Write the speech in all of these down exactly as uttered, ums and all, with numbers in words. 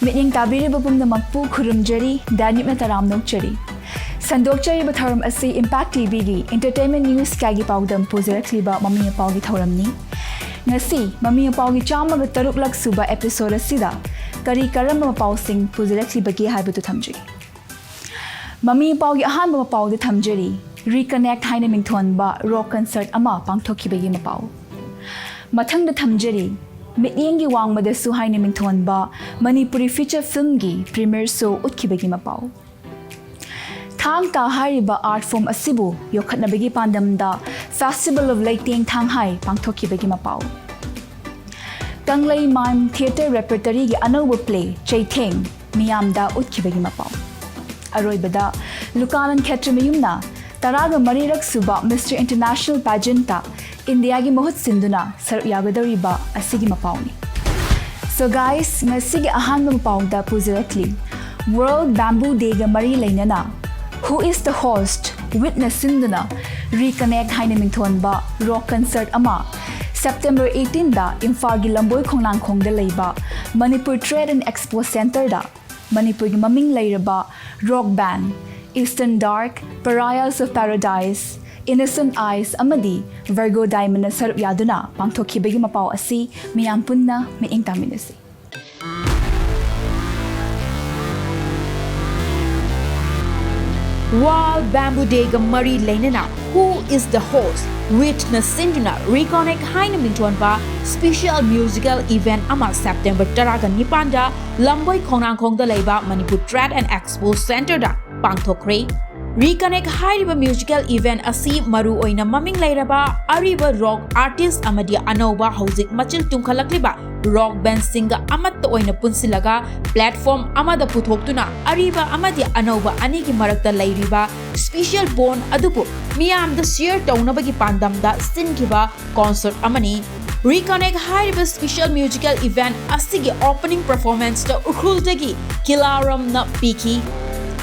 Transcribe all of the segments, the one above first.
ꯃꯤꯠꯌꯦꯡ ꯇꯥꯕꯤꯔꯤꯕ ꯄꯨꯝꯅꯃꯛꯄꯨ ꯈꯨꯔꯨꯝꯖꯔꯤ, ꯗꯥꯅꯤꯞꯅ ꯇꯔꯥꯝꯅ ꯑꯣꯛꯆꯔꯤ꯫ ꯁꯟꯗꯣꯛꯆꯔꯤꯕ ꯊꯧꯔꯝ ꯑꯁꯤ Impact TVꯒꯤ entertainment news ꯀꯌꯥꯒꯤ ꯄꯥꯎꯗꯝ ꯄꯨꯖꯔꯛꯂꯤꯕ ꯃꯃꯤ ꯃꯄꯥꯎꯒꯤ ꯊꯧꯔꯝꯅꯤ꯫ ꯉꯁꯤ ꯃꯃꯤ ꯃꯄꯥꯎꯒꯤ ꯆꯥꯝꯃꯒ ꯇꯔꯨꯛꯂꯛ ꯁꯨꯕ episode ꯑꯁꯤꯗ ꯀꯔꯤ ꯀꯔꯝꯕ ꯃꯄꯥꯎꯁꯤꯡ ꯄꯨꯖꯔꯛꯂꯤꯕꯒꯦ ꯍꯥꯏꯕꯗꯨ ꯊꯝꯖꯒꯦ꯫ ꯃꯃꯤ ꯃꯄꯥꯎꯒꯤ ꯑꯍꯥꯟꯕ ꯃꯄꯥꯎꯗ ꯊꯝꯖꯔꯤ, Reconnect ꯍꯥꯏꯅ ꯃꯤꯡꯊꯣꯟꯕ rock concert ꯑꯃ ꯄꯥꯡꯊꯣꯛꯈꯤꯕꯒꯤ ꯃꯄꯥꯎ꯫ ꯃꯊꯪꯗ ꯊꯝꯖꯔꯤ, ꯃꯤꯠꯌꯦꯡꯒꯤ ꯋꯥꯡꯃꯗꯁꯨ ꯍꯥꯏꯅ ꯃꯤꯡꯊꯣꯟꯕ ꯃꯅꯤꯄꯨꯔꯤ feature filmꯒꯤ premiere show ꯎꯠꯈꯤꯕꯒꯤ ꯃꯄꯥꯎ꯫ ꯊꯥꯡ ꯇꯥ ꯍꯥꯏꯔꯤꯕ art form ꯑꯁꯤꯕꯨ ꯌꯣꯛꯈꯠꯅꯕꯒꯤ ꯄꯥꯟꯗꯝꯗ Festival of ꯂꯩꯇꯦꯡ ꯊꯥꯡꯍꯥꯏ ꯄꯥꯡꯊꯣꯛꯈꯤꯕꯒꯤ ꯃꯄꯥꯎ꯫ ꯀꯪꯂꯩ mime theatre repertoryꯒꯤ ꯑꯅꯧꯕ play ꯆꯩꯊꯦꯡ ꯃꯤꯌꯥꯝꯗ ꯎꯠꯈꯤꯕꯒꯤ ꯃꯄꯥꯎ꯫ ꯑꯔꯣꯏꯕꯗ, ꯂꯨꯀꯥꯅꯟ ꯈꯦꯇ꯭ꯔꯤꯃꯌꯨꯝꯅ ꯇꯔꯥꯒ ꯃꯔꯤꯔꯛ ꯁꯨꯕ Mister International pageantꯇ ꯏꯟꯗꯤꯌꯥꯒꯤ ꯃꯍꯨꯠ ꯁꯤꯟꯗꯨꯅ ꯁꯔꯨꯛ ꯌꯥꯒꯗꯧꯔꯤꯕ ꯑꯁꯤꯒꯤ ꯃꯄꯥꯎꯅꯤ꯫ So guys, ꯉꯁꯤꯒꯤ ꯑꯍꯥꯟꯕ ꯃꯄꯥꯎꯗ ꯄꯨꯖꯔꯛꯂꯤ, World Bamboo Dayꯒ ꯃꯔꯤ ꯂꯩꯅꯅ Who is the Host with ꯅ ꯁꯤꯟꯗꯨꯅ Reconnect ꯍꯥꯏꯅ ꯃꯤꯡꯊꯣꯟꯕ rock concert ꯑꯃ September eighteenꯗ ꯏꯝꯐꯥꯜꯒꯤ ꯂꯝꯕꯣꯏ ꯈꯣꯡꯅꯥꯡꯈꯣꯡꯗ ꯂꯩꯕ Manipur Trade and Expo Centreꯗ ꯃꯅꯤꯄꯨꯔꯒꯤ ꯃꯃꯤꯡ ꯂꯩꯔꯕ rock band Eastern Dark, Pariahs of Paradise, Innocent Eyes ꯑꯃꯗꯤ Virgo Diamondꯅ ꯁꯔꯨꯛ ꯌꯥꯗꯨꯅ ꯄꯥꯡꯊꯣꯛꯈꯤꯕꯒꯤ ꯃꯄꯥꯎ ꯑꯁꯤ ꯃꯤꯌꯥꯝ ꯄꯨꯟꯅ ꯃꯤꯠꯌꯦꯡ ꯇꯥꯃꯤꯟꯅꯁꯤ꯫ World Bamboo Dayꯒ ꯃꯔꯤ ꯂꯩꯅꯅ Who is the Host with ꯅ ꯁꯤꯟꯗꯨꯅ Reconnect ꯍꯥꯏꯅ ꯃꯤꯡꯊꯣꯟꯕ special musical event ꯑꯃ September ꯇꯔꯥꯒ ꯅꯤꯄꯥꯟꯗ ꯂꯝꯕꯣꯏ ꯈꯣꯡꯅꯥꯡꯈꯣꯡꯗ ꯂꯩꯕ Manipur Trade and Expo Centreꯗ ꯄꯥꯡꯊꯣꯛꯈ꯭ꯔꯦ꯫ Reconnect ꯍꯥꯏꯔꯤꯕ musical event ꯑꯁꯤ ꯃꯔꯨ ꯑꯣꯏꯅ ꯃꯃꯤꯡ ꯂꯩꯔꯕ ꯑꯔꯤꯕ rock artist ꯑꯃꯗꯤ ꯑꯅꯧꯕ ꯍꯧꯖꯤꯛ ꯃꯆꯤꯜ ꯇꯨꯝꯈꯠꯂꯛꯂꯤꯕ rock bandꯁꯤꯡꯒ ꯑꯃꯠꯇ ꯑꯣꯏꯅ ꯄꯨꯟꯁꯤꯜꯂꯒ platform ꯑꯃꯗ ꯄꯨꯊꯣꯛꯇꯨꯅ ꯑꯔꯤꯕ ꯑꯃꯗꯤ ꯑꯅꯧꯕ ꯑꯅꯤꯒꯤ ꯃꯔꯛꯇ ꯂꯩꯔꯤꯕ special bond ꯑꯗꯨꯕꯨ ꯃꯤꯌꯥꯝꯗ share ꯇꯧꯅꯕꯒꯤ ꯄꯥꯟꯗꯝꯗ ꯁꯤꯟꯈꯤꯕ concert ꯑꯃꯅꯤ꯫ Reconnect ꯍꯥꯏꯔꯤꯕ special musical event ꯑꯁꯤꯒꯤ opening performanceꯇ ꯎꯈ꯭ꯔꯨꯜꯗꯒꯤ ꯀꯤꯂꯥꯔꯝꯅ ꯄꯤꯈꯤ꯫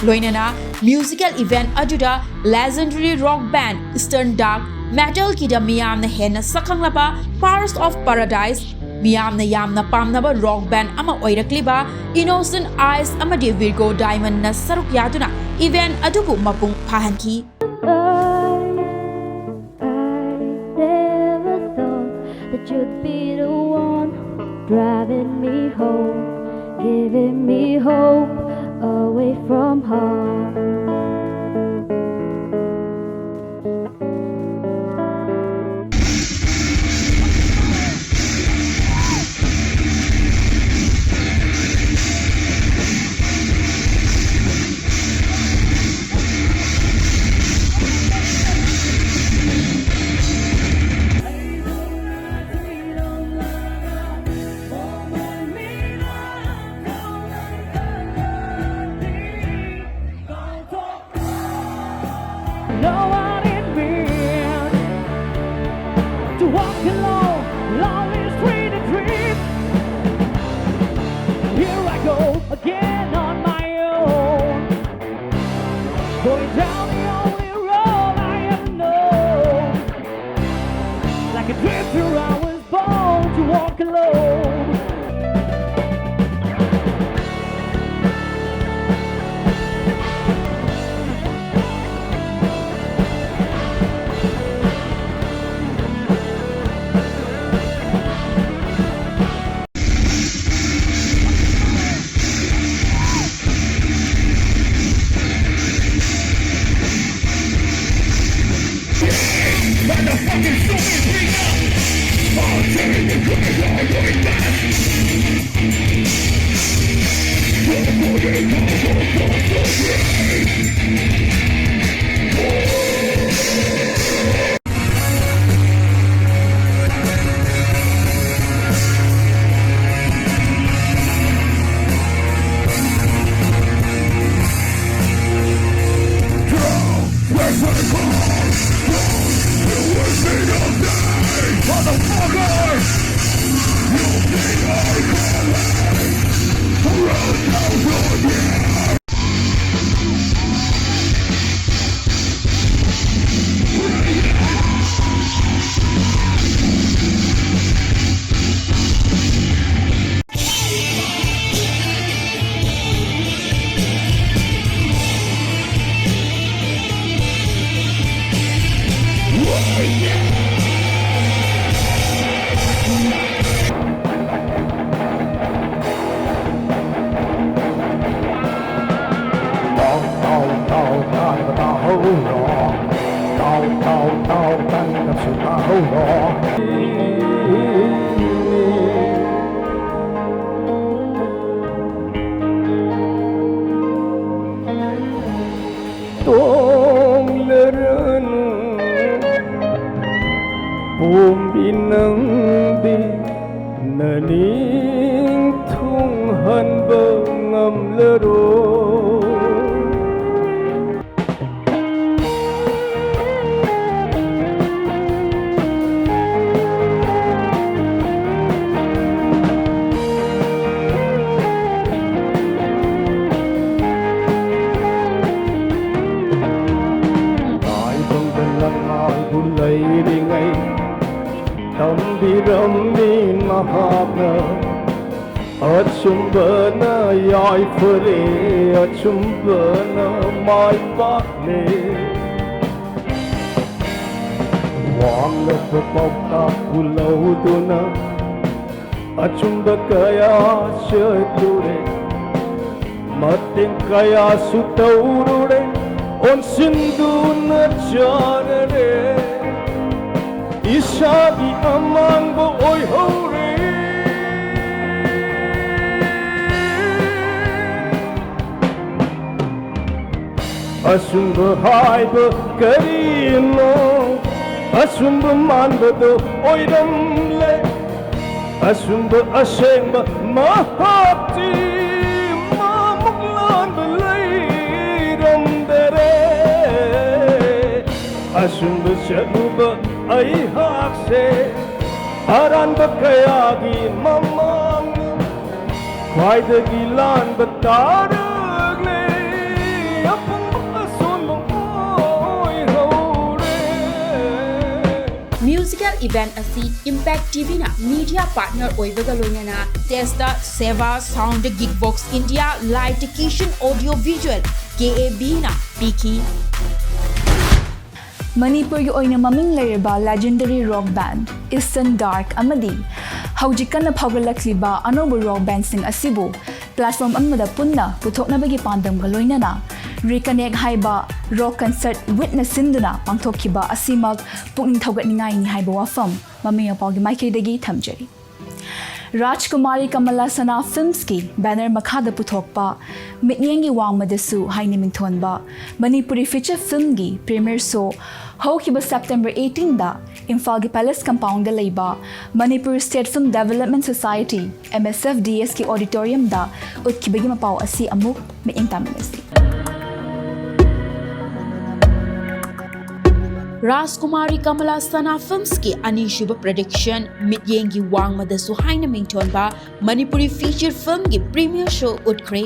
ꯂꯣꯏꯅꯅ musical event ꯑꯗꯨꯗ legendary rock band Eastern Dark, metalꯒꯤꯗ ꯃꯤꯌꯥꯝꯅ ꯍꯦꯟꯅ ꯁꯛꯈꯪꯂꯕ Pariahs of Paradise, ꯃꯤꯌꯥꯝꯅ ꯌꯥꯝꯅ ꯄꯥꯝꯅꯕ ꯔꯣꯛ ꯕꯦꯟꯗ ꯑꯃ ꯑꯣꯏꯔꯛꯂꯤꯕ ꯏꯅꯣꯁꯦꯟꯠ ꯑꯥꯏꯁ ꯑꯃꯗꯤ ꯚꯤꯔꯒꯣ ꯗꯥꯏꯃꯟꯅ ꯁꯔꯨꯛ ꯌꯥꯗꯨꯅ ꯏꯚꯦꯟꯠ ꯑꯗꯨꯕꯨ ꯃꯄꯨꯡ ꯐꯥꯍꯟꯈꯤ꯫ I never thought that you'd be the one driving me home, giving me hope away from harm. No one in me to walk alone, lonely, free to dream. Here I go again on my own, going down the only road I ever know. Like a drifter, I was born to walk alone. ꯑꯆꯨꯝꯕꯅ ꯌꯥꯏꯐꯔꯦ, ꯑꯆꯨꯝꯕꯅ ꯃꯥꯏ ꯄꯥꯛꯂꯦ꯫ ꯋꯥꯡꯂꯕ ꯄꯥꯎꯇꯥꯛꯄꯨ ꯂꯧꯗꯨꯅ ꯑꯆꯨꯝꯕ ꯀꯌꯥ ꯆꯠꯂꯨꯔꯦ, ꯃꯇꯦꯡ ꯀꯌꯥꯁꯨ ꯇꯧꯔꯨꯔꯦ, ꯑꯣꯟꯁꯤꯟꯗꯨꯅ ꯆꯥꯔꯔꯦ, ꯏꯁꯥꯒꯤ ꯑꯃꯥꯡꯕ ꯑꯣꯏꯍꯧꯔꯦ꯫ ꯑꯆꯨꯝꯕ ꯍꯥꯏꯕ ꯀꯔꯤꯅꯣ? ꯑꯆꯨꯝꯕ ꯃꯥꯟꯕꯗꯣ ꯑꯣꯏꯔꯝꯂꯦ꯫ ꯑꯆꯨꯝꯕ ꯑꯁꯦꯡꯕ ꯃꯍꯥꯛꯇꯤ ꯃꯥꯃꯨꯛ ꯂꯥꯟꯕ ꯂꯩꯔꯝꯗꯔꯦ꯫ ꯑꯆꯨꯝꯕ ꯆꯠꯂꯨꯕ ꯑꯩꯍꯥꯛꯁꯦ ꯑꯔꯥꯟꯕ ꯀꯌꯥꯒꯤ ꯃꯃꯥꯡꯗ ꯈ꯭ꯋꯥꯏꯗꯒꯤ ꯂꯥꯟꯕ ꯇꯥꯔꯛꯂꯦ꯫ ꯑꯄꯪꯕ ꯑꯁꯣꯟꯕ ꯑꯣꯏꯍꯧꯔꯦ꯫ Musical event ꯑꯁꯤ Impact TVꯅ media partner ꯑꯣꯏꯕꯒ ꯂꯣꯏꯅꯅ Testa Seva Sound Geekbox India Light Kitchen Audio Visual KABꯅ ꯄꯤꯈꯤ꯫ ꯃꯅꯤꯄꯨꯔꯒꯤ ꯑꯣꯏꯅ ꯃꯃꯤꯡ ꯂꯩꯔꯕ legendary rock band Eastern Dark ꯑꯃꯗꯤ ꯍꯧꯖꯤꯛ ꯀꯟꯅ ꯐꯥꯎꯒꯠꯂꯛꯂꯤꯕ ꯑꯅꯧꯕ rock bandꯁꯤꯡ ꯑꯁꯤꯕꯨ platform ꯑꯃꯗ ꯄꯨꯟꯅ ꯄꯨꯊꯣꯛꯅꯕꯒꯤ ꯄꯥꯟꯗꯝꯒ ꯂꯣꯏꯅꯅ Reconnect ꯍꯥꯏꯕ rock concert ꯋꯤꯠꯅ ꯁꯤꯟꯗꯨꯅ ꯄꯥꯡꯊꯣꯛꯈꯤꯕ ꯑꯁꯤꯃꯛ ꯄꯨꯛꯅꯤꯡ ꯊꯧꯒꯠꯅꯤꯡꯉꯥꯏꯅꯤ ꯍꯥꯏꯕ ꯋꯥꯐꯝ ꯃꯃꯤꯡ ꯄꯥꯎꯒꯤ ꯃꯥꯏꯀꯩꯗꯒꯤ ꯊꯝꯖꯔꯤ꯫ ꯔꯥꯖꯀꯨꯃꯥꯔꯤ ꯀꯃꯂꯥ ꯁꯅꯥ ꯐꯤꯜꯝꯁꯀꯤ banner ꯃꯈꯥꯗ ꯄꯨꯊꯣꯛꯄ ꯃꯤꯠꯌꯦꯡꯒꯤ ꯋꯥꯡꯃꯗꯁꯨ ꯍꯥꯏꯅ ꯃꯤꯡꯊꯣꯟꯕ ꯃꯅꯤꯄꯨꯔꯤ feature filmꯒꯤ premiere show ꯍꯧꯈꯤꯕ September eighteenꯗ ꯏꯝꯐꯥꯜꯒꯤ Palace Compoundꯗ ꯂꯩꯕ Manipur State Film Development Society, MSFDSꯀꯤ auditoriumꯗ ꯎꯠꯈꯤꯕꯒꯤ ꯃꯄꯥꯎ ꯑꯁꯤ ꯑꯃꯨꯛ ꯃꯤꯠꯌꯦꯡ ꯇꯥꯃꯤꯟꯅꯁꯤ꯫ ꯔꯥꯖꯀꯨꯃꯥꯔꯤ ꯀꯃꯂꯥ ꯁꯅꯥ ꯐꯤꯜꯝꯁꯀꯤ ꯑꯅꯤꯁꯨꯕ production ꯃꯤꯠꯌꯦꯡꯒꯤ ꯋꯥꯡꯃꯗꯁꯨ ꯍꯥꯏꯅ ꯃꯤꯡꯊꯣꯟꯕ ꯃꯅꯤꯄꯨꯔꯤ feature filmꯒꯤ premiere show ꯎꯠꯈ꯭ꯔꯦ꯫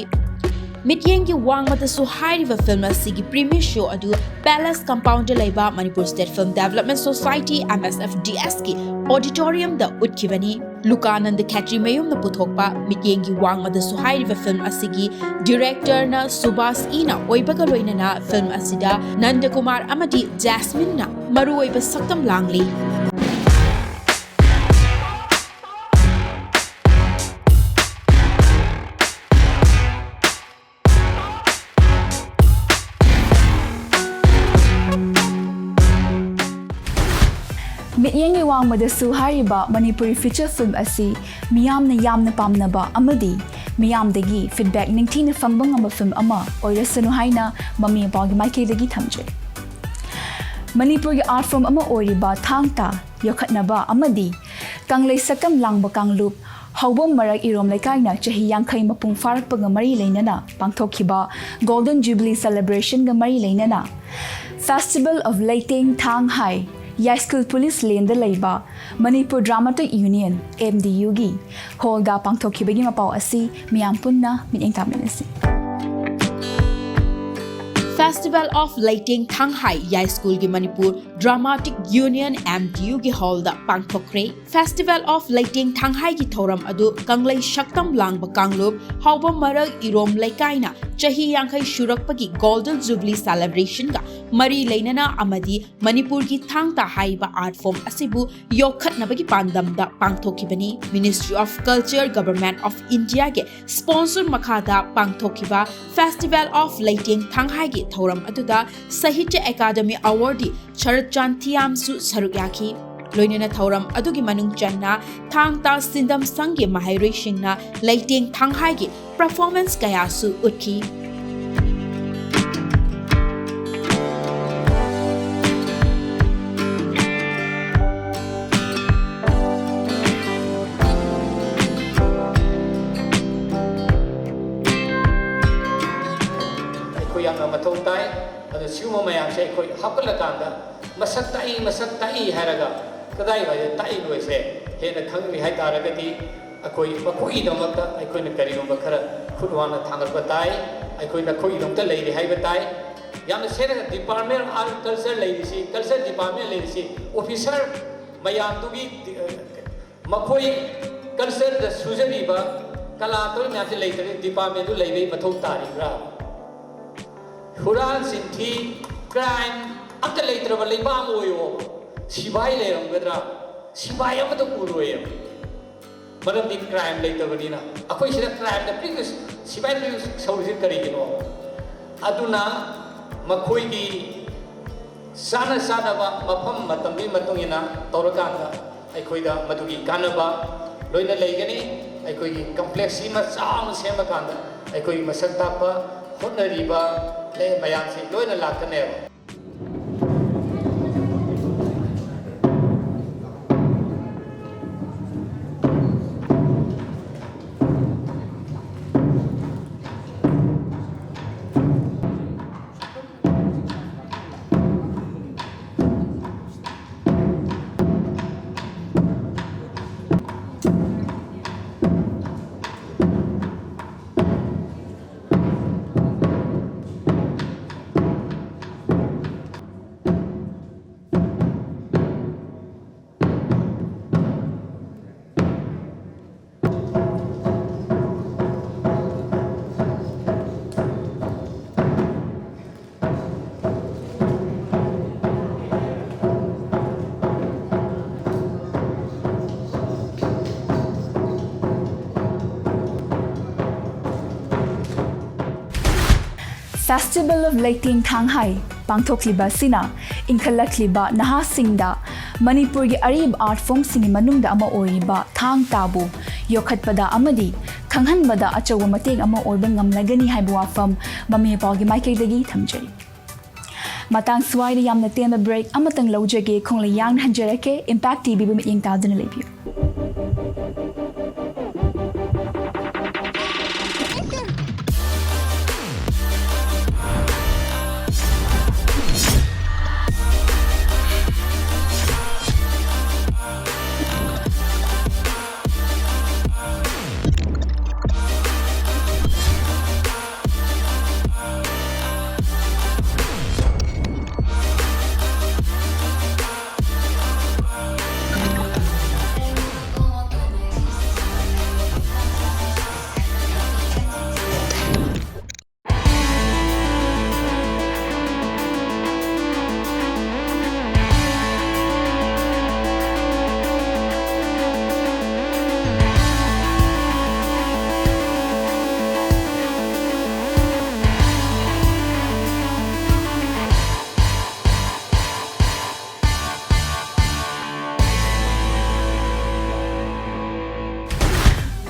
ꯃꯤꯠꯌꯦꯡꯒꯤ ꯋꯥꯡꯃꯗꯁꯨ ꯍꯥꯏꯔꯤꯕ ꯐꯤꯜꯝ ꯑꯁꯤꯒꯤ ꯄ꯭ꯔꯤꯃꯤꯌꯔ ꯁꯣ ꯑꯗꯨ ꯄꯦꯂꯦꯁ ꯀꯝꯄꯥꯎꯟꯗ ꯂꯩꯕ Manipur state film development society, M S F D ꯑꯦꯁꯀꯤ ꯑꯣꯗꯤꯇꯣꯔꯤꯌꯝꯗ ꯎꯠꯈꯤꯕꯅꯤ꯫ ꯂꯨꯀꯥꯅꯟꯗ ꯈꯦꯇ꯭ꯔꯤꯃꯌꯨꯝꯅ ꯄꯨꯊꯣꯛꯄ ꯃꯤꯠꯌꯦꯡꯒꯤ ꯋꯥꯡꯃꯗꯁꯨ ꯍꯥꯏꯔꯤꯕ ꯐꯤꯜꯝ ꯑꯁꯤꯒꯤ ꯗꯤꯔꯦꯛꯇꯔꯅ ꯁꯨꯕꯥꯁ ꯏꯅ ꯑꯣꯏꯕꯒ ꯂꯣꯏꯅꯅ ꯐꯤꯜꯝ ꯑꯁꯤꯗ ꯅꯟꯗꯀꯨꯃꯥꯔ ꯑꯃꯗꯤ ꯖꯦꯁꯃꯤꯟꯅ ꯃꯔꯨꯑꯣꯏꯕ ꯁꯛꯇꯝ ꯂꯥꯡꯂꯤ꯫ ꯃꯤꯠꯌꯦꯡꯒꯤ ꯋꯥꯡꯃꯗꯁꯨ ꯍꯥꯏꯔꯤꯕ ꯃꯅꯤꯄꯨꯔꯤ ꯐꯤꯆꯔ ꯐꯤꯜꯝ ꯑꯁꯤ ꯃꯤꯌꯥꯝꯅ ꯌꯥꯝꯅ ꯄꯥꯝꯅꯕ ꯑꯃꯗꯤ ꯃꯤꯌꯥꯝꯗꯒꯤ ꯐꯤꯗꯕꯦꯛ ꯅꯤꯡꯊꯤꯅ ꯐꯪꯕ ꯉꯝꯕ ꯐꯤꯜꯝ ꯑꯃ ꯑꯣꯏꯔꯁꯅꯨ ꯍꯥꯏꯅ ꯃꯃꯤ ꯃꯄꯥꯒꯤ ꯃꯥꯏꯀꯩꯗꯒꯤ ꯊꯝꯖꯩ꯫ ꯃꯅꯤꯄꯨꯔꯒꯤ ꯑꯥꯔꯠ ꯐꯣꯔꯝ ꯑꯃ ꯑꯣꯏꯔꯤꯕ ꯊꯥꯡ ꯇꯥ ꯌꯣꯛꯈꯠꯅꯕ ꯑꯃꯗꯤ ꯀꯪꯂꯩ ꯁꯛꯇꯝ ꯂꯥꯡꯕ ꯀꯥꯡꯂꯨꯞ ꯍꯧꯕꯝ ꯃꯔꯛ ꯏꯔꯣꯝ ꯂꯩꯀꯥꯏꯅ ꯆꯍꯤ ꯌꯥꯡꯈꯩ ꯃꯄꯨꯡ ꯐꯥꯔꯛꯄꯒ ꯃꯔꯤ ꯂꯩꯅꯅ ꯄꯥꯡꯊꯣꯛꯈꯤꯕ ꯒꯣꯜꯗꯟ ꯖꯨꯕꯤꯂꯤ ꯁꯦꯂꯦꯕ꯭ꯔꯦꯁꯟꯒ ꯃꯔꯤ ꯂꯩꯅꯅ Festival of ꯂꯩꯇꯦꯡ ꯊꯥꯡ ꯍꯥꯏ ꯌꯥꯏꯁ꯭ꯀꯨꯜ ꯄꯨꯂꯤꯁ ꯂꯦꯟꯗ ꯂꯩꯕ ꯃꯅꯤꯄꯨꯔ ꯗ꯭ꯔꯥꯃꯥꯇꯤꯛ ꯌꯨꯅꯤꯌꯟ, ꯑꯦꯝ ꯗꯤ ꯌꯨꯒꯤ ꯍꯣꯜꯗ ꯄꯥꯡꯊꯣꯛꯈꯤꯕꯒꯤ ꯃꯄꯥꯎ ꯑꯁꯤ ꯃꯤꯌꯥꯝ ꯄꯨꯟꯅ ꯃꯤꯠꯌꯦꯡ ꯇꯥꯃꯤꯟꯅꯁꯤ꯫ Festival of ꯂꯩꯇꯦꯡ ꯊꯥꯡ ꯍꯥꯏ ꯌꯥꯏꯁ꯭ꯀꯨꯜꯒꯤ ꯃꯅꯤꯄꯨꯔ ꯗ꯭ꯔꯥꯃꯥꯇꯤꯛ ꯌꯨꯅꯤꯌꯟ, ꯑꯦꯝ ꯗꯤ ꯌꯨꯒꯤ ꯍꯣꯜꯗ ꯄꯥꯡꯊꯣꯛꯈ꯭ꯔꯦ꯫ Festival of ꯂꯩꯇꯦꯡ ꯊꯥꯡ ꯍꯥꯏꯒꯤ ꯊꯧꯔꯝ ꯑꯗꯨ ꯀꯪꯂꯩ ꯁꯛꯇꯝ ꯂꯥꯡꯕ ꯀꯥꯡꯂꯨꯞ ꯍꯥꯎꯕꯝ ꯃꯔꯛ ꯏꯔꯣꯝ ꯂꯩꯀꯥꯏꯅ ꯆꯍꯤ ꯌꯥꯡꯈꯩ ꯁꯨꯔꯛꯄꯒꯤ ꯒꯣꯜꯗꯟ ꯖꯨꯕꯤꯂꯤ ꯁꯦꯂꯦꯕ꯭ꯔꯦꯁꯟꯒ ꯃꯔꯤ ꯂꯩꯅꯅ ꯑꯃꯗꯤ ꯃꯅꯤꯄꯨꯔꯒꯤ ꯊꯥꯡ ꯇꯥ ꯍꯥꯏꯔꯤꯕ ꯑꯥꯔꯠ ꯐꯣꯔꯝ ꯑꯁꯤꯕꯨ ꯌꯣꯛꯈꯠꯅꯕꯒꯤ ꯄꯥꯟꯗꯝꯗ ꯄꯥꯡꯊꯣꯛꯈꯤꯕꯅꯤ꯫ Ministry of Culture, Government of Indiaꯒꯤ ꯁ꯭ꯄꯣꯟꯁꯔ ꯃꯈꯥꯗ ꯄꯥꯡꯊꯣꯛꯈꯤꯕ Festival of ꯂꯩꯇꯦꯡ ꯊꯥꯡ ꯍꯥꯏꯒꯤ ꯊꯧꯔꯝ ꯑꯗꯨꯗ ꯁꯥꯍꯤꯇ꯭ꯌ ꯑꯦꯀꯥꯗꯃꯤ ꯑꯦꯋꯥꯔꯗꯤ ꯁꯔꯠꯆꯥꯟ ꯊꯤꯌꯥꯝꯁꯨ ꯁꯔꯨꯛ ꯌꯥꯈꯤ꯫ ꯂꯣꯏꯅꯅ ꯊꯧꯔꯝ ꯑꯗꯨꯒꯤ ꯃꯅꯨꯡ ꯆꯟꯅ ꯊꯥꯡ ꯇꯥ ꯁꯤꯟꯗꯝ ꯁꯪꯒꯤ ꯃꯍꯩꯔꯣꯏꯁꯤꯡꯅ ꯂꯩꯇꯦꯡ ꯊꯥꯡ ꯍꯥꯏꯒꯤ ꯄꯔꯐꯣꯔꯃꯦꯟꯁ ꯀꯌꯥꯁꯨ ꯎꯠꯈꯤ꯫ ꯑꯩꯈꯣꯏ ꯌꯥꯝꯅ ꯃꯊꯧ ꯇꯥꯏ꯫ ꯑꯗꯣ ꯁꯤꯒꯨꯝꯕ ꯃꯌꯥꯝꯁꯦ ꯑꯩꯈꯣꯏ ꯍꯥꯞꯀꯠꯂꯀꯥꯟꯗ ꯃꯁꯛ ꯇꯥꯛꯏ, ꯃꯁꯛ ꯇꯥꯛꯏ ꯍꯥꯏꯔꯒ ꯀꯗꯥꯏꯋꯥꯏꯗ ꯇꯥꯛꯏꯕꯁꯦ ꯍꯦꯟꯅ ꯈꯪꯗ꯭ꯔꯤ ꯍꯥꯏ ꯇꯥꯔꯒꯗꯤ ꯑꯩꯈꯣꯏ ꯃꯈꯣꯏꯒꯤꯗꯃꯛꯇ ꯑꯩꯈꯣꯏꯅ ꯀꯔꯤꯒꯨꯝꯕ ꯈꯔ ꯈꯨꯠ ꯋꯥꯅ ꯊꯥꯡꯒꯠꯄ ꯇꯥꯏ꯫ ꯑꯩꯈꯣꯏ ꯅꯈꯣꯏꯒꯤꯗꯃꯛꯇ ꯂꯩꯔꯤ ꯍꯥꯏꯕ ꯇꯥꯏ꯫ ꯌꯥꯝꯅ ꯁꯦꯡꯅ department of culture ꯂꯩꯔꯤꯁꯤ, culture department ꯂꯩꯔꯤꯁꯤ officer ꯃꯌꯥꯝꯗꯨꯒꯤ, ꯑ, ꯃꯈꯣꯏ cultureꯗ ꯁꯨꯖꯔꯤꯕ ꯀꯂꯥ ꯇꯧꯔꯤ ꯃꯌꯥꯝꯁꯤ ꯂꯩꯇ꯭ꯔꯗꯤ departmentꯗꯨ ꯂꯩꯕꯒꯤ ꯃꯊꯧ ꯇꯥꯔꯤꯕ꯭ꯔꯥ? ꯍꯨꯔꯥꯟ ꯆꯤꯟꯊꯤ, crime ꯑꯝꯇ ꯂꯩꯇ꯭ꯔꯕ ꯂꯩꯕꯥꯛ ꯑꯃ ꯑꯣꯏꯌꯣ꯫ ꯁꯤꯐꯥꯏ ꯂꯩꯔꯝꯒꯗ꯭ꯔꯥ? ꯁꯤꯐꯥꯏ ꯑꯃꯇ ꯎꯔꯣꯏꯌꯦ꯫ ꯃꯔꯝꯗꯤ crime ꯂꯩꯇꯕꯅꯤꯅ꯫ ꯑꯩꯈꯣꯏ ꯁꯤꯗ crimeꯗ ꯄꯤꯛꯅ, ꯁꯤꯐꯥꯏ ꯄꯤꯛꯅ ꯁꯧꯔꯤꯁꯤ ꯀꯔꯤꯒꯤꯅꯣ? ꯑꯗꯨꯅ ꯃꯈꯣꯏꯒꯤ ꯆꯥꯅ ꯆꯥꯅꯕ ꯃꯐꯝ ꯃꯇꯝꯗꯨꯒꯤ ꯃꯇꯨꯡ ꯏꯟꯅ ꯇꯧꯔꯀꯥꯟꯗ ꯑꯩꯈꯣꯏꯗ ꯃꯗꯨꯒꯤ ꯀꯥꯟꯅꯕ ꯂꯣꯏꯅ ꯂꯩꯒꯅꯤ꯫ ꯑꯩꯈꯣꯏꯒꯤ complexꯁꯤꯃ ꯆꯥꯎꯅ ꯁꯦꯝꯕ ꯀꯥꯟꯗ ꯑꯩꯈꯣꯏꯒꯤ ꯃꯁꯛ ꯇꯥꯛꯄ ꯍꯣꯠꯅꯔꯤꯕ ꯃꯌꯥꯝꯁꯤ ꯂꯣꯏꯅ ꯂꯥꯛꯀꯅꯦꯕ꯫ Festival of ꯂꯩꯇꯦꯡ ꯊꯥꯡ ꯍꯥꯏ ꯄꯥꯡꯊꯣꯛꯂꯤꯕ ꯑꯁꯤꯅ ꯏꯟꯈꯠꯂꯛꯂꯤꯕ ꯅꯍꯥꯁꯤꯡꯗ ꯃꯅꯤꯄꯨꯔꯒꯤ ꯑꯔꯤꯕ art formꯁꯤꯡꯒꯤ ꯃꯅꯨꯡꯗ ꯑꯃ ꯑꯣꯏꯔꯤꯕ ꯊꯥꯡ ꯇꯥꯕꯨ ꯌꯣꯛꯈꯠꯄꯗ ꯑꯃꯗꯤ ꯈꯪꯍꯟꯕꯗ ꯑꯆꯧꯕ ꯃꯇꯦꯡ ꯑꯃ ꯑꯣꯏꯕ ꯉꯝꯂꯒꯅꯤ ꯍꯥꯏꯕ ꯋꯥꯐꯝ ꯃꯃꯤ ꯃꯄꯥꯒꯤ ꯃꯥꯏꯀꯩꯗꯒꯤ ꯊꯝꯖꯔꯤ꯫ ꯃꯇꯥꯡ ꯁ꯭ꯋꯥꯏꯗ ꯌꯥꯝꯅ ꯇꯦꯟꯕ break ꯑꯃꯇꯪ ꯂꯧꯖꯒꯦ꯫ ꯈꯣꯡꯂꯩ ꯌꯥꯡꯅ ꯍꯟꯖꯔꯛꯀꯦ꯫ Impact TVꯕꯨ ꯃꯤꯠꯌꯦꯡ ꯇꯥꯗꯨꯅ ꯂꯩꯕꯤꯌꯨ꯫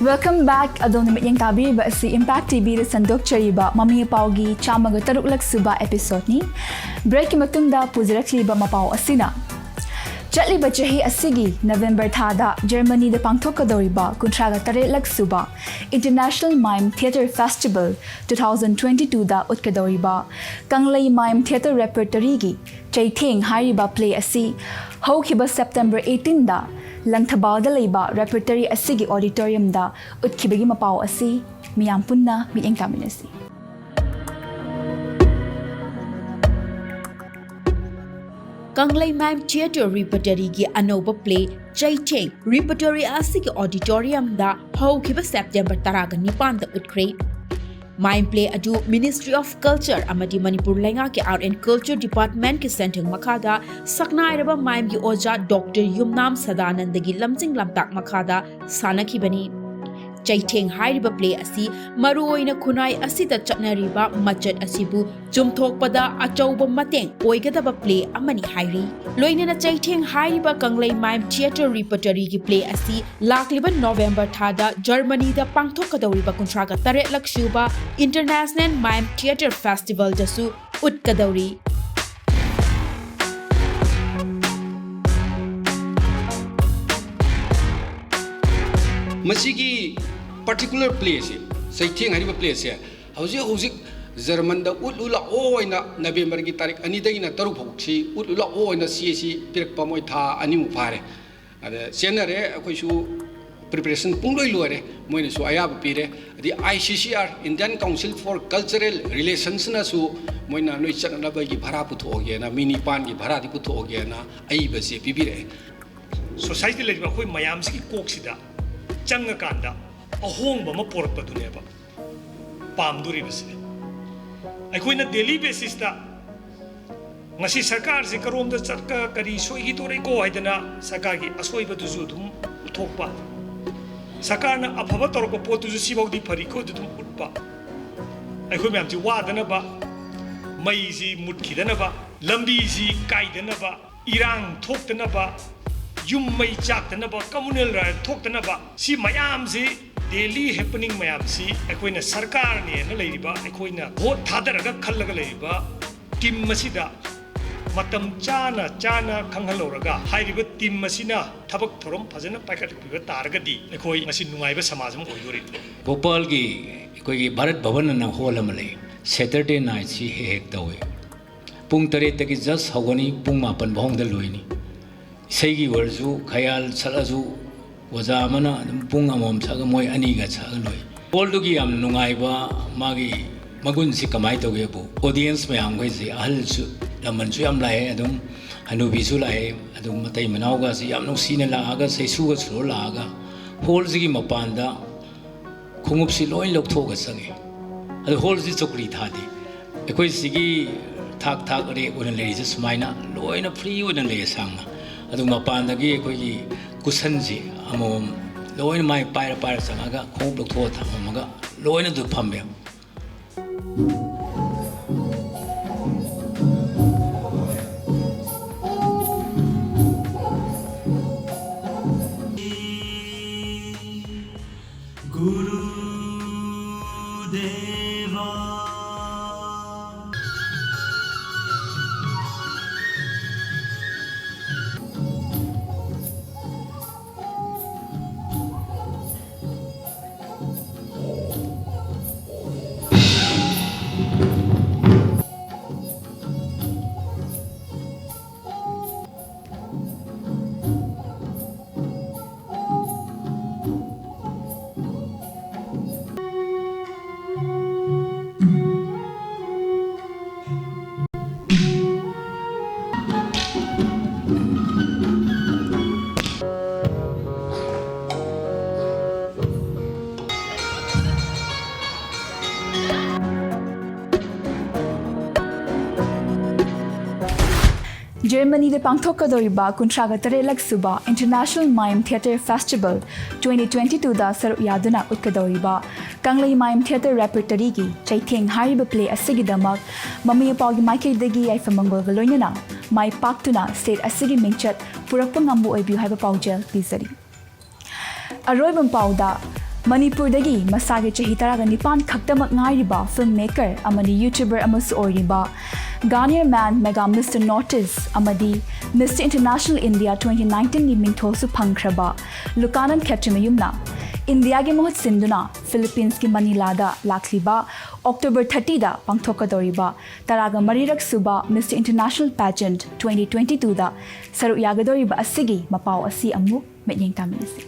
Welcome back. ꯑꯗꯣꯝꯅ ꯃꯤꯠꯌꯦꯡ ꯇꯥꯕꯤꯔꯤꯕ ꯑꯁꯤ Impact TVꯗ ꯁꯟꯗꯣꯛꯆꯔꯤꯕ ꯃꯃꯤ ꯄꯥꯎꯒꯤ ꯆꯥꯝꯃꯒ ꯇꯔꯨꯛꯂꯛ ꯁꯨꯕ episodeꯅꯤ꯫ Breakꯀꯤ ꯃꯇꯨꯡꯗ ꯄꯨꯖꯔꯛꯂꯤꯕ ꯃꯄꯥꯎ ꯑꯁꯤꯅ, ꯆꯠꯂꯤꯕ ꯆꯍꯤ ꯑꯁꯤꯒꯤ November ꯊꯥꯗ Germanyꯗ ꯄꯥꯡꯊꯣꯛꯀꯗꯧꯔꯤꯕ ꯀꯨꯟꯊ꯭ꯔꯥꯒ ꯇꯔꯦꯠꯂꯛ ꯁꯨꯕ International Mime Theatre Festival two thousand twenty twoꯗ ꯎꯠꯀꯗꯧꯔꯤꯕ ꯀꯪꯂꯩ Mime Theatre Repertoryꯒꯤ ꯆꯩꯊꯦꯡ ꯍꯥꯏꯔꯤꯕ play ꯑꯁꯤ ꯍꯧꯈꯤꯕ September eighteenꯗ ꯂꯪꯊꯕꯥꯜꯗ ꯂꯩꯕ repertory ꯑꯁꯤꯒꯤ auditoriumꯗ ꯎꯠꯈꯤꯕꯒꯤ ꯃꯄꯥꯎ ꯑꯁꯤ ꯃꯤꯌꯥꯝ ꯄꯨꯟꯅ ꯃꯤꯠꯌꯦꯡ ꯇꯥꯃꯤꯟꯅꯁꯤ꯫ ꯀꯪꯂꯩ Mime Theatre Repertoryꯒꯤ ꯑꯅꯧꯕ play ꯆꯩꯊꯦꯡ repertory ꯑꯁꯤꯒꯤ auditoriumꯗ ꯍꯧꯈꯤꯕ September ꯇꯔꯥꯒ ꯅꯤꯄꯥꯟꯗ ꯎꯠꯈ꯭ꯔꯦ꯫ Mime play ꯑꯗꯨ Ministry of Culture ꯑꯃꯗꯤ ꯃꯅꯤꯄꯨꯔ ꯂꯩꯉꯥꯛꯀꯤ Art and Culture Departmentꯀꯤ ꯁꯦꯟꯊꯪ ꯃꯈꯥꯗ ꯁꯛꯅꯥꯏꯔꯕ mimeꯒꯤ ꯑꯣꯖꯥ Doctor ꯌꯨꯝꯅꯥꯝ ꯁꯗꯥꯅꯟꯗꯒꯤ ꯂꯝꯖꯤꯡ ꯂꯝꯇꯥꯛ ꯃꯈꯥꯗ ꯁꯥꯟꯅꯈꯤꯕꯅꯤ꯫ ꯆꯩꯊꯦꯡ ꯍꯥꯏꯔꯤꯕ play ꯑꯁꯤ ꯃꯔꯨꯑꯣꯏꯅ ꯈꯨꯟꯅꯥꯏ ꯑꯁꯤꯗ ꯆꯠꯅꯔꯤꯕ ꯃꯆꯠ ꯑꯁꯤꯕꯨ ꯆꯨꯝꯊꯣꯛꯄꯗ ꯑꯆꯧꯕ ꯃꯇꯦꯡ ꯑꯣꯏꯒꯗꯕ play ꯑꯃꯅꯤ ꯍꯥꯏꯔꯤ꯫ ꯂꯣꯏꯅꯅ ꯆꯩꯊꯦꯡ ꯍꯥꯏꯔꯤꯕ ꯀꯪꯂꯩ Mime Theatre Repertoryꯒꯤ play ꯑꯁꯤ ꯂꯥꯛꯂꯤꯕ November ꯊꯥꯗ Germanyꯗ ꯄꯥꯡꯊꯣꯛꯀꯗꯧꯔꯤꯕ ꯀꯨꯟꯊ꯭ꯔꯥꯒ ꯇꯔꯦꯠꯂꯛ ꯁꯨꯕ International Mime Theatre Festivalꯗꯁꯨ ꯎꯠꯀꯗꯧꯔꯤ꯫ ꯃꯁꯤꯒꯤ particular playꯁꯦ, ꯆꯩꯊꯦꯡ ꯍꯥꯏꯔꯤꯕ playꯁꯦ, ꯍꯧꯖꯤꯛ ꯍꯧꯖꯤꯛ ꯖꯔꯃꯟꯗ ꯎꯠꯂꯨ ꯂꯥꯛꯑꯣ ꯍꯥꯏꯅ Novemberꯒꯤ ꯇꯥꯔꯤꯛ ꯑꯅꯤꯗꯒꯤꯅ ꯇꯔꯨꯛ ꯐꯥꯎꯁꯤ ꯎꯠꯂꯨ ꯂꯥꯛꯑꯣ ꯍꯥꯏꯅ ꯆꯦꯁꯤ ꯄꯤꯔꯛꯄ ꯃꯣꯏ ꯊꯥ ꯑꯅꯤꯃꯨꯛ ꯐꯥꯔꯦ꯫ ꯑꯗ ꯆꯦꯟꯅꯔꯦ, ꯑꯩꯈꯣꯏꯁꯨ preparation ꯄꯨꯡꯂꯣꯏ ꯂꯣꯏꯔꯦ, ꯃꯣꯏꯅꯁꯨ ꯑꯌꯥꯕ ꯄꯤꯔꯦ꯫ ꯑꯗꯩ I C C R, Indian Council for Cultural Relationsꯅꯁꯨ ꯃꯣꯏꯅ ꯅꯣꯏ ꯆꯠꯅꯅꯕꯒꯤ ꯚꯔꯥ ꯄꯨꯊꯣꯛꯑꯒꯦꯅ, ꯃꯤ ꯅꯤꯄꯥꯟꯒꯤ ꯚꯔꯥꯗꯤ ꯄꯨꯊꯣꯛꯑꯒꯦꯅ ꯑꯏꯕꯁꯦ ꯄꯤꯕꯤꯔꯛꯑꯦ꯫ Society ꯂꯩꯔꯤꯕ ꯑꯩꯈꯣꯏ ꯃꯌꯥꯝꯁꯤꯒꯤ ꯀꯣꯛꯁꯤꯗ ꯆꯪꯉꯀꯥꯟꯗ ꯑꯍꯣꯡꯕ ꯑꯃ ꯄꯣꯔꯛꯄꯗꯨꯅꯦꯕ ꯄꯥꯝꯗꯣꯔꯤꯕꯁꯦ꯫ ꯑꯩꯈꯣꯏꯅ daily basisꯇ ꯉꯁꯤ ꯁꯔꯀꯥꯔꯁꯤ ꯀꯔꯣꯝꯗ ꯆꯠꯀ, ꯀꯔꯤ ꯁꯣꯏꯈꯤꯗꯣꯔꯦꯀꯣ ꯍꯥꯏꯗꯅ ꯁꯔꯀꯥꯔꯒꯤ ꯑꯁꯣꯏꯕꯗꯨꯁꯨ ꯑꯗꯨꯝ ꯎꯠꯊꯣꯛꯄ, ꯁꯔꯀꯥꯔꯅ ꯑꯐꯕ ꯇꯧꯔꯛꯄ ꯄꯣꯠꯇꯨꯁꯨ ꯁꯤꯐꯥꯎꯗꯤ ꯐꯔꯤꯀꯣ ꯑꯗꯨ ꯑꯗꯨꯝ ꯎꯠꯄ, ꯑꯩꯈꯣꯏ ꯃꯌꯥꯝꯁꯤ ꯋꯥꯗꯅꯕ, ꯃꯩꯁꯤ ꯃꯨꯠꯈꯤꯗꯅꯕ, ꯂꯝꯕꯤꯁꯤ ꯀꯥꯏꯗꯅꯕ, ꯏꯔꯥꯡ ꯊꯣꯛꯇꯅꯕ, ꯌꯨꯝ ꯃꯩ ꯆꯥꯛꯇꯅꯕ, communal riot ꯊꯣꯛꯇꯅꯕ, ꯁꯤ ꯃꯌꯥꯝꯁꯤ Daily happening ꯃꯌꯥꯝꯁꯤ ꯑꯩꯈꯣꯏꯅ ꯁꯔꯀꯥꯔꯅꯦꯅ ꯂꯩꯔꯤꯕ, ꯑꯩꯈꯣꯏꯅ ꯚꯣꯠ ꯊꯥꯗꯔꯒ ꯈꯜꯂꯒ ꯂꯩꯔꯤꯕ ꯇꯤꯝ ꯑꯁꯤꯗ ꯃꯇꯝ ꯆꯥꯅ ꯆꯥꯅ ꯈꯪꯍꯜꯍꯧꯔꯒ ꯍꯥꯏꯔꯤꯕ ꯇꯤꯝ ꯑꯁꯤꯅ ꯊꯕꯛ ꯊꯧꯔꯝ ꯐꯖꯅ ꯄꯥꯏꯈꯠꯄꯤꯕ ꯇꯥꯔꯒꯗꯤ ꯑꯩꯈꯣꯏ ꯉꯁꯤ ꯅꯨꯡꯉꯥꯏꯕ ꯁꯃꯥꯖ ꯑꯃ ꯑꯣꯏꯗꯣꯔꯤꯕꯅꯤ꯫ ꯚꯣꯄꯥꯜꯒꯤ ꯑꯩꯈꯣꯏꯒꯤ ꯚꯥꯔꯠ ꯚꯕꯟ ꯑꯅ ꯍꯣꯜ ꯑꯃ ꯂꯩ꯫ ꯁꯦꯇꯔꯗꯦ ꯅꯥꯏꯠꯁꯤ ꯍꯦꯛ ꯍꯦꯛ ꯇꯧꯏ꯫ ꯄꯨꯡ ꯇꯔꯦꯠꯇꯒꯤ ꯖꯁ ꯍꯧꯒꯅꯤ, ꯄꯨꯡ ꯃꯥꯄꯟ ꯐꯥꯎꯗ ꯂꯣꯏꯅꯤ꯫ ꯏꯁꯩꯒꯤ ꯑꯣꯏꯔꯁꯨ, ꯈꯌꯥꯜ ꯁꯛꯂꯁꯨ, ꯑꯣꯖꯥ ꯑꯃꯅ ꯑꯗꯨꯝ ꯄꯨꯡ ꯑꯃꯃꯝ ꯁꯛꯑꯒ ꯃꯣꯏ ꯑꯅꯤꯒ ꯁꯛꯑꯒ ꯂꯣꯏ꯫ ꯍꯣꯜꯗꯨꯒꯤ ꯌꯥꯝ ꯅꯨꯡꯉꯥꯏꯕ ꯃꯥꯒꯤ ꯃꯒꯨꯟꯁꯤ ꯀꯃꯥꯏꯅ ꯇꯧꯒꯦꯕꯨ, ꯑꯣꯗꯤꯌꯦꯟꯁ ꯃꯌꯥꯝꯈꯩꯁꯦ, ꯑꯍꯜꯁꯨ, ꯂꯃꯟꯁꯨ ꯌꯥꯝ ꯂꯥꯛꯑꯦ, ꯑꯗꯨꯝ ꯍꯅꯨꯕꯤꯁꯨ ꯂꯥꯛꯑꯦ, ꯑꯗꯨꯝ ꯃꯇꯩ ꯃꯅꯥꯎꯒꯁꯤ ꯌꯥꯝ ꯅꯨꯡꯁꯤꯅ ꯂꯥꯛꯑꯒ, ꯁꯩꯁꯨꯒ ꯁꯨꯔ ꯂꯥꯛꯑꯒ, ꯍꯣꯜꯁꯤꯒꯤ ꯃꯄꯥꯟꯗ ꯈꯣꯡꯎꯞꯁꯤ ꯂꯣꯏ ꯂꯧꯊꯣꯛꯑꯒ ꯆꯪꯉꯤ꯫ ꯑꯗꯨ ꯍꯣꯜꯁꯤ ꯆꯧꯀ꯭ꯔꯤ ꯊꯥꯗꯦ꯫ ꯑꯩꯈꯣꯏ ꯁꯤꯒꯤ ꯊꯥꯛ ꯊꯥꯛ ꯔꯦꯛ ꯑꯣꯏꯅ ꯂꯩꯔꯤꯁꯦ ꯁꯨꯃꯥꯏꯅ ꯂꯣꯏꯅ ꯐ꯭ꯔꯤ ꯑꯣꯏꯅ ꯂꯩꯌꯦ, ꯁꯥꯡꯅ꯫ ꯑꯗꯨ ꯃꯄꯥꯟꯗꯒꯤ ꯑꯩꯈꯣꯏꯒꯤ ꯀꯨꯁꯟꯁꯤ ꯑꯃꯃꯝ ꯂꯣꯏꯅ ꯃꯥꯏ ꯄꯥꯏꯔ ꯄꯥꯏꯔ ꯆꯪꯉꯒ ꯈꯣꯡꯎꯞ ꯂꯧꯊꯣꯛꯑ ꯊꯝꯃꯝꯃꯒ ꯂꯣꯏꯅ ꯑꯗꯨ ꯐꯝꯃꯦ꯫ ꯖꯔꯃꯅꯤꯗ ꯄꯥꯡꯊꯣꯛꯀꯗꯧꯔꯤꯕ ꯀꯨꯟꯊ꯭ꯔꯥꯒ ꯇꯔꯦꯠꯂꯛ ꯁꯨꯕ International Mime Theatre Festival twenty twenty-twoꯗ ꯁꯔꯨꯛ ꯌꯥꯗꯨꯅ ꯎꯠꯀꯗꯧꯔꯤꯕ ꯀꯪꯂꯩ ꯃꯥꯏꯝ ꯊꯤꯌꯦꯇꯔ ꯔꯦꯄꯔꯇꯔꯤꯒꯤ ꯆꯩꯊꯦꯡ ꯍꯥꯏꯔꯤꯕ ꯄ꯭ꯂꯦ ꯑꯁꯤꯒꯤꯗꯃꯛ ꯃꯃꯤ ꯃꯄꯥꯒꯤ ꯃꯥꯏꯀꯩꯗꯒꯤ ꯌꯥꯏꯐ ꯃꯪꯒꯣꯜꯒ ꯂꯣꯏꯅꯅ ꯃꯥꯏ ꯄꯥꯛꯇꯨꯅ ꯁ꯭ꯇꯦꯠ ꯑꯁꯤꯒꯤ ꯃꯤꯡꯆꯠ ꯄꯨꯔꯛꯄ ꯉꯝꯕ ꯑꯣꯏꯕꯤꯌꯨ ꯍꯥꯏꯕ ꯄꯥꯎꯖꯦꯜ ꯄꯤꯖꯔꯤ꯫ ꯑꯔꯣꯏꯕ ꯄꯥꯎꯗ, ꯃꯅꯤꯄꯨꯔꯗꯒꯤ ꯃꯁꯥꯒꯤ ꯆꯍꯤ ꯇꯔꯥꯒ ꯅꯤꯄꯥꯟ ꯈꯛꯇꯃꯛ ꯉꯥꯏꯔꯤꯕ ꯐꯤꯜꯝ ꯃꯦꯀꯔ ꯑꯃꯗꯤ ꯌꯨꯇ꯭ꯌꯨꯕꯔ ꯑꯃꯁꯨ ꯑꯣꯏꯔꯤꯕ Garnier men mega mister north east ꯑꯃꯗꯤ ꯃꯤꯁꯇꯔ ꯏꯟꯇꯔꯅꯦꯁꯅꯦꯜ ꯏꯟꯗꯤꯌꯥ ꯇ꯭ꯋꯦꯟꯇꯤ ꯅꯥꯏꯟꯇꯤꯟꯒꯤ ꯃꯤꯡꯊꯣꯜꯁꯨ ꯐꯪꯈ꯭ꯔꯕ ꯂꯨꯀꯥꯅꯟ ꯈꯦꯇ꯭ꯔꯤꯃꯌꯨꯝꯅ ꯏꯟꯗꯤꯌꯥꯒꯤ ꯃꯍꯨꯠ ꯁꯤꯟꯗꯨꯅ ꯐꯤꯂꯤꯄꯤꯟꯁꯀꯤ ꯃꯅꯤꯂꯥꯗ ꯂꯥꯛꯂꯤꯕ ꯑꯣꯛꯇꯣꯕꯔ ꯊꯥꯔꯇꯤꯗ ꯄꯥꯡꯊꯣꯛꯀꯗꯧꯔꯤꯕ ꯇꯔꯥꯒ ꯃꯔꯤꯔꯛ ꯁꯨꯕ mister international pageant twenty twenty ꯇꯨꯗ ꯁꯔꯨꯛ ꯌꯥꯒꯗꯧꯔꯤꯕ ꯑꯁꯤꯒꯤ ꯃꯄꯥꯎ ꯑꯁꯤ ꯑꯃꯨꯛ ꯃꯤꯠꯌꯦꯡ ꯇꯥꯃꯤꯟꯅꯁꯤ꯫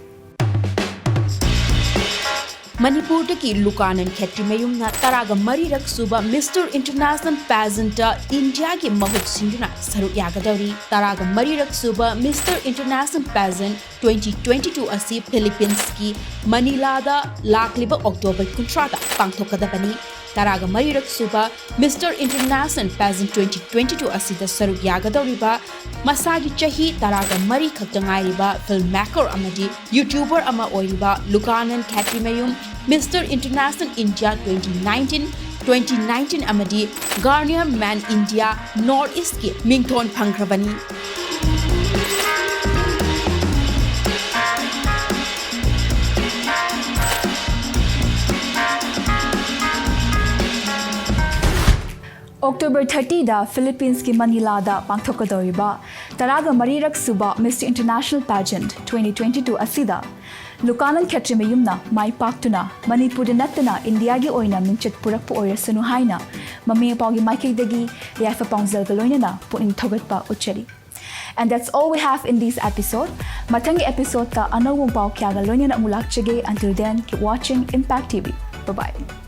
ꯃꯅꯤꯄꯨꯔꯗꯒꯤ ꯂꯨꯀꯥꯅꯟ ꯈꯦꯇ꯭ꯔꯤꯃꯌꯨꯝꯅ ꯇꯔꯥꯒ ꯃꯔꯤꯔꯛ ꯁꯨꯕ ꯃꯤꯁꯇꯔ ꯏꯟꯇꯔꯅꯦꯁꯅꯦꯜ ꯄꯦꯖꯦꯟꯠꯇ ꯏꯟꯗꯤꯌꯥꯒꯤ ꯃꯍꯨꯠ ꯁꯤꯟꯗꯨꯅ ꯁꯔꯨꯛ ꯌꯥꯒꯗꯧꯔꯤ꯫ ꯇꯔꯥꯒ ꯃꯔꯤꯔꯛ ꯁꯨꯕ mister international pageant twenty twenty two ꯑꯁꯤ ꯐꯤꯂꯤꯄꯤꯟꯁꯀꯤ ꯃꯅꯤꯂꯥꯗ ꯂꯥꯛꯂꯤꯕ ꯑꯣꯛꯇꯣꯕꯔ ꯀꯨꯟꯊ꯭ꯔꯥꯗ ꯄꯥꯡꯊꯣꯛꯀꯗꯕꯅꯤ꯫ ꯇꯔꯥꯒ ꯃꯔꯤꯔꯛ ꯁꯨꯕ mister international pageant twenty twenty two ꯑꯁꯤꯗ ꯁꯔꯨꯛ ꯌꯥꯒꯗꯧꯔꯤꯕ ꯃꯁꯥꯒꯤ ꯆꯍꯤ ꯇꯔꯥꯒ ꯃꯔꯤ ꯈꯛꯇ ꯉꯥꯏꯔꯤꯕ ꯐꯤꯜꯝ ꯃꯦꯀꯔ ꯑꯃꯗꯤ ꯌꯨꯇ꯭ꯌꯨꯕꯔ ꯑꯃ ꯑꯣꯏꯔꯤꯕ Lukanan Khetrimayum mister international India twenty nineteen, twenty nineteen ꯑꯃꯗꯤ ꯒꯥꯔꯅꯤꯌꯔ ꯃꯦꯟ ꯏꯟꯗꯤꯌꯥ ꯅꯣꯔꯠ ꯏꯁꯀꯤ ꯃꯤꯡꯊꯣꯟ ꯐꯪꯈ꯭ꯔꯕꯅꯤ꯫ ꯑꯣꯛꯇꯣꯕꯔ ꯊꯥꯔꯇꯤꯗ ꯐꯤꯂꯤꯄꯤꯟꯁꯀꯤ ꯃꯅꯤꯂꯥꯗ ꯄꯥꯡꯊꯣꯛꯀꯗꯧꯔꯤꯕ ꯇꯔꯥꯒ ꯃꯔꯤꯔꯛ ꯁꯨꯕ mister international pageant twenty twenty two ꯑꯁꯤꯗ ꯂꯨꯀꯥꯅꯟ ꯈꯦꯇ꯭ꯔꯤꯃꯌꯨꯝꯅ ꯃꯥꯏ ꯄꯥꯛꯇꯨꯅ ꯃꯅꯤꯄꯨꯔꯗ ꯅꯠꯇꯅ ꯏꯟꯗꯤꯌꯥꯒꯤ ꯑꯣꯏꯅ ꯃꯤꯡꯆꯠ ꯄꯨꯔꯛꯄ ꯑꯣꯏꯔꯁꯅꯨ ꯍꯥꯏꯅ ꯃꯃꯤ ꯃꯄꯥꯒꯤ ꯃꯥꯏꯀꯩꯗꯒꯤ ꯌꯥꯏꯐ ꯄꯥꯎꯖꯦꯜꯒ ꯂꯣꯏꯅꯅ ꯄꯨꯛꯅꯤꯡ ꯊꯧꯒꯠꯄ ꯎꯠꯆꯔꯤ꯫ And that's all we have in this episode. ꯃꯊꯪꯒꯤ episode ꯇ ꯑꯅꯧꯕ ꯄꯥꯎ ꯀꯌꯥꯒ ꯂꯣꯏꯅꯅ ꯑꯃꯨꯛ ꯂꯥꯛꯆꯒꯦ꯫ Until then, keep watching Impact T V. Bye bye.